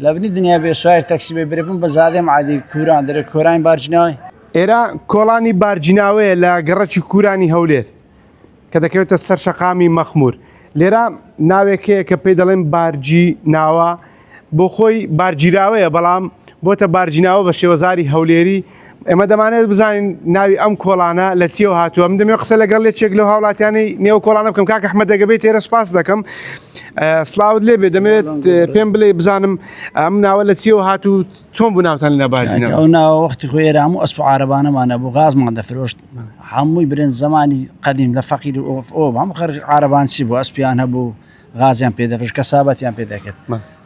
لە بنی دنیا بێ سوار تەکسی بێ برێ بم بە زادێم عادی کوران دەرێ کۆرانی بارجناوی. ئێرە کۆڵانی بارجیناوەیە لە گەڕەکی کورانی هەولێر کە دەکەوێتە سەر شەقامی مەخمور. لێرە ناوێک هەیە کە پێی دەڵێن بارجی ناوە بۆ خۆی بارگیراوەیە بەڵام بۆتە بارجیناوە بە شێوەزاری هەولێری ئێمە دەمانەوێت بزانین ناوی ئەم کۆڵانە لە چیەوە هاتووە من دەمەوێت قسە لەگەڵ یەکێک لەو هاوڵاتیانەی نێو کۆڵانە بکەم کاک ئەحمەد دەگە بێت ئێرە سپاس دەکەم سڵاوت لێ بێ دەمەوێت پێم بڵێ بزانم ئەم ناوە لە چیەوە هاتوو چۆن بوو ناوتان لە بارجینەوە ئەو ناوە وەختی خۆی ئێرە هەموو ئەسپ و عارەبانەمان هەبوو غازمان دەفرۆشت هەمووی برێن زمانی قەدیم لە فەقیر و ئۆف ئۆ هەموو خەرک عارەبانچی بوو ئەسپیان هەبوو غازیان پێ دەفرۆشت کەسابەتیان پێ دەکرد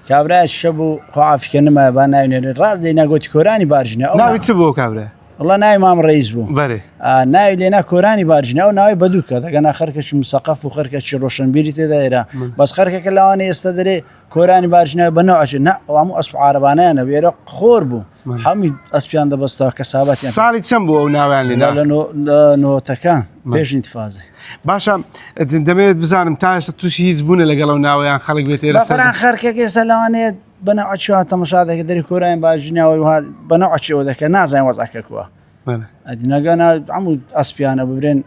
کابرایەک شەبوو خوا عافیکە نمایە با ناوی نێنێ ڕاست لێنا گۆتی کۆرانی بارژنە ئەو ناوی چ بوو کابرا؟ وەڵا ناوی مام ڕەئیس بوو بەرێ ناوی لێنا کۆرانی بارژنە ئەو ناوی بەدوو کە دەگەنا خەرکەکی مسەقەف و خەرکەکی ڕۆشنبیری تێدا ئێرە بەس خەرکەکە لاوانە ئێستا دەرێ کۆرانی بارژنە بە نەوعەچێ نا ئەو هەموو ئەسپ عارەبانیان هەبوو ئێرە خۆر بوو هەمووی ئەسپیان دەبەستەوە کەسابەتیان ساڵی چەند بوو ئەو ناویان لێنا لە نۆتەکان پێش ئینتفازی باشە دەمەوێت بزانم تا ئێستا تووشی هیچ بوونە لەگەڵ ئەو ناوەیان خەڵک بێت ئێرە سەر بەقوران خەرکێک ئێستا لەوانەیە بەنەوعەچوە تەمەشا دەکە دەری کۆرایان باژینەوەی وها بەنەوعەچەوە دەکە نازانین وەزعەکە کووە بەڵێ. ئەدی نەگەنا هەموو ئەسپیانە ببرێن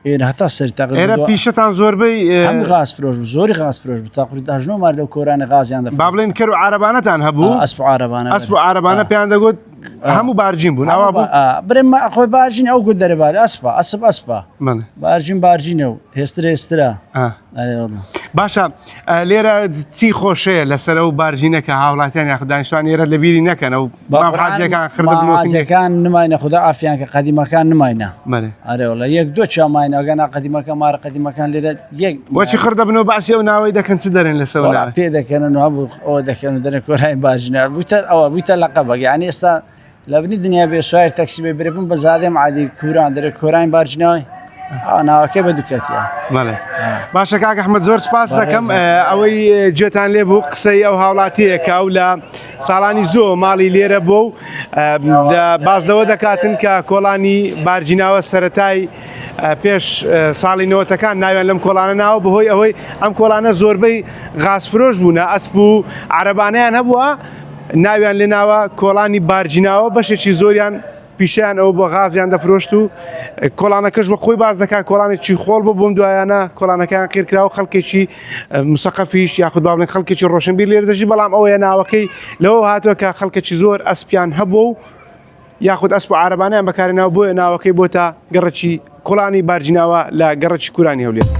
ئێرە هەتا سەری تەقریبا ئێرە پیشەتان زۆربەی هەموو غاز فرۆش بوو زۆری غاز فرۆش بوو تەقریبا داژنۆ مار لەو کۆرانە غازیان دەفرۆشت با بڵێن کەر و عارەبانەتان هەبوو ئەسپ و عارەبانە ئەسپ و عارەبانە پێیان دەگوت هەموو بارجین بوون ئەوە بوو برێ ما خۆی بارجین ئەو گوت دەرێ بار ئەسپە ئەسپ ئەسپە بارجین بارجینە و هێستر هێسترە باشە لێرە چی خۆشەیە لەسەر ئەو بارجینە کە هاوڵاتیان یاخود دانیشتوان ئێرە لەبیری نەکەن ئەو حاجەکان خردەکان نماینە خدا ئافیان کە قەدیمەکان نماینە ئەرێ وڵە یەک دو چاماینە ئەگەنا قەدیمەکە مارە قەدیمەکان لێرە یەک وەچی خردەبنەوە باسی ئەو ناوەی دەکەن چ دەرێن لەسەر پێ دەکەن و هەبوو ئەوە دەکەن و دەرێن کۆرای بارجینە بووتە ئەوە بوویتە لەقەبەک یعنی ئێستا لە بنی دنیا بێ سوار تەکسی بێ برێ بم بە زادێم عادی کوران دەرێ کۆرانی بارجناوی ناوەکەی بە دوکەتە بەڵێ باشە کاک ئەحمەد زۆر سپاس دەکەم ئەوەی گوێتان لێ بوو قسەی ئەو هاوڵاتیەیە کە ئەو لە ساڵانی زۆ ماڵی لێرە بوو و باز لەوە دەکاتن کە کۆڵانی بارجیناوە سەتای پێش ساڵی نەوەتەکان ناویان لەم کۆڵانە ناوە بەهۆی ئەوەی ئەم کۆڵانە زۆربەی غازفرۆش بوونە ئەسپ و عربانیان هەبووە ناویان لێناوە کۆڵانی بارجیناوە بەشێکی زۆریان پیشیان ئەوە بۆ غازیان دەفرۆشت و کۆڵانەکەش وە خۆی باز دەکات کۆڵانێکی خۆڵ بۆ بۆم دوایانە کۆڵانەکەیان قیرکرا و خەڵکێکی مسەقەفیش یاخود با بڵێن خەڵکێکی ڕۆشنبیر لێرە دەژی بەڵام ئەوەیە ناوەکەی لەوە هاتووە کە خەڵکێکی زۆر ئەسپیان هەبوو و یاخود ئەسپ و عارەبانیان بەکارهێناوە بۆیە ناوەکەی بۆتە گەڕەکی کۆڵانی بارجیناوە لە گەڕەکی کورانی هەولێر.